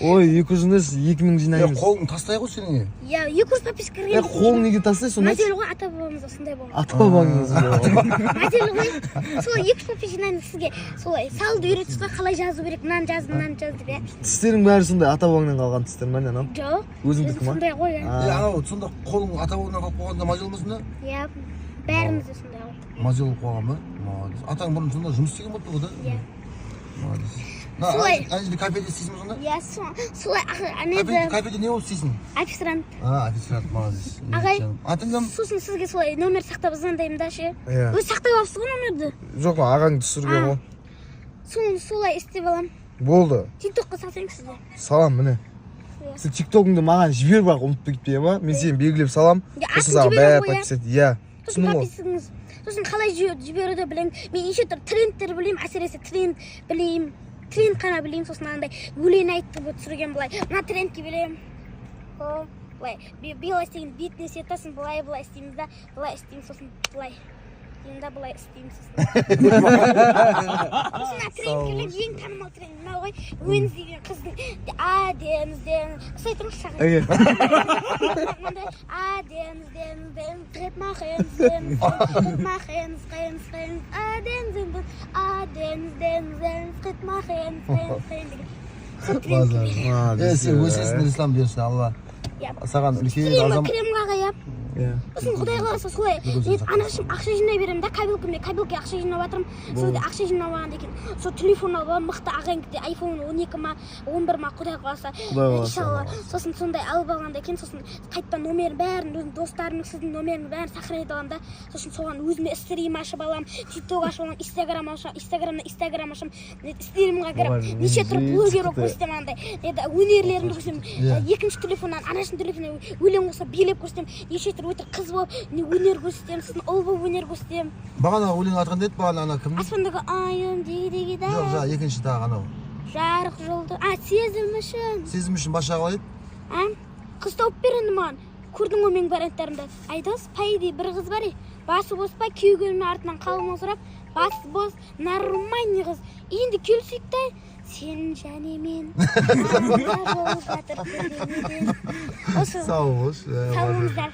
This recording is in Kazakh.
Ой, 200 емес, 2000 Е, жинаймыз. Қолың тастай ғой сенің. Иә, 200 подписчик Е, кірген. қолың неге тастайсың соны айтшы. Модель ғой, ата бабамыз осындай болған. Ата бабаңыз. Модель ғой. Солай 200 подписчик жинаймыз сізге. Солай салды үйретесіз ғой, қалай жазу керек, мынаны жаз, мынаны жаз деп, иә. Тістерің бәрі сондай ата бабаңнан қалған тістер ма, не анау? Жоқ. Өзіңдікі ма? Сондай ғой, иә. Е, анау сонда қолың ата бабаңнан қалып қойғанда мазел болмасын да? Иә, бәріміз де сондай ғой. Мазел болып қойған ба? Молодец. Атаң бұрын сонда жұмыс істеген болыпты ғой да? Иә. Молодец. Мына Солай. Ана жерде кафеде істейсің ба сонда? Иә, солай Кафеде, неде кафеде не болып істейсің? Официант. А, официант, молодец. Ағай. Атың кім? Сосын сізге солай номер сақтап звондаймын да ше. Иә. Өзі сақтап алыпсыз ғой номерді. Жоқ, ағаң түсірген ғой. Соны солай істеп аламын. Болды. Тиктокқа салсаңыз сізде. Салам, міне. Иә. Сен тиктогыңды маған жібер, бірақ ұмытпай кетпей ма? Мен сені белгілеп салам. Иә, Сосын атын саған жіберемін бәрі ғой, иә. подписать. Иә. Сосын Түсіндің ғой. подписыңыз. Сосын қалай жіберуді білемін. Мен неше түрлі трендтер білемін, әсіресе тренд білемін. Тренд қана білемін, сосын андай өлең айтып түсірген былай. Мына трендке білемін. О, былай былай істеген, бетіне сетасың, былай былай істейміз да, былай істейміз, сосын былай. Деймін да, былай істейміз сосын. Сосын мына трендке білемін, ең танымал тренд мынау ғой. Уэнс деген қыздың а денс денс. Ұстай тұрыңызшы, ағай. Әке. Мындай а денс денс денс треп махенс денс треп махенс хенс хенс а денс денс а денс денс денс треп махенс хенс хенс деген. Сол трендке білемін. Е, сен өсесің, Ислам, бұйырса, Алла. Иә. Саған үлкен Кремға, азам. кремға иә. Иә. Сосын құдай қаласа солай Бүгін мен анашым ақша жинай беремін да, кабелкіме, кабелке ақша жинап жатырмын. Сол кезде ақша жинап алғаннан кейін сол телефон алып аламын мықты, ағайынды айфон 12 ма, 11 ма, құдай қаласа. Құдай қаласа. Иншалла. Сосын сондай алып алғаннан кейін сосын қайтадан номерін бәрін, өзімнің достарымның, сіздің номерін бәрін сохранить аламын да, сосын соған өзіме стрим ашып аламын, тикток ашып аламын, инстаграм ашамын, инстаграмнан инстаграм ашамын, стримға кіріп неше түрлі блогер болып көрсетемін, андай неде өнерлерімді көрсетемін. Иә. Екінші телефоннан, анашының телефонынан өлең қосып билеп көрсетемін, неше түрлі өтірік қыз болып не өнер көрсетемін, сосын ұл болып өнер көрсетемін. Бағана өлең айтқан деді, бағана ана кім? Аспандағы айым деги деги да. Жоқ, жаңа екінші тағы анау. Жарық жұлдыз, а, сезім үшін. Сезім үшін башағы қалай еді? А, қыз тауып бер енді маған. Көрдің ғой менің варианттарымды, Айдос. По идее, бір қыз бар, е, басы бос па, күйеуге артынан қалың сұрап, басы бос нормальный қыз. Енді келісейік та, сен және мен арамызда болып жатыр бірдеңеден. Осы. Сау болшы. Сау болыңыздар.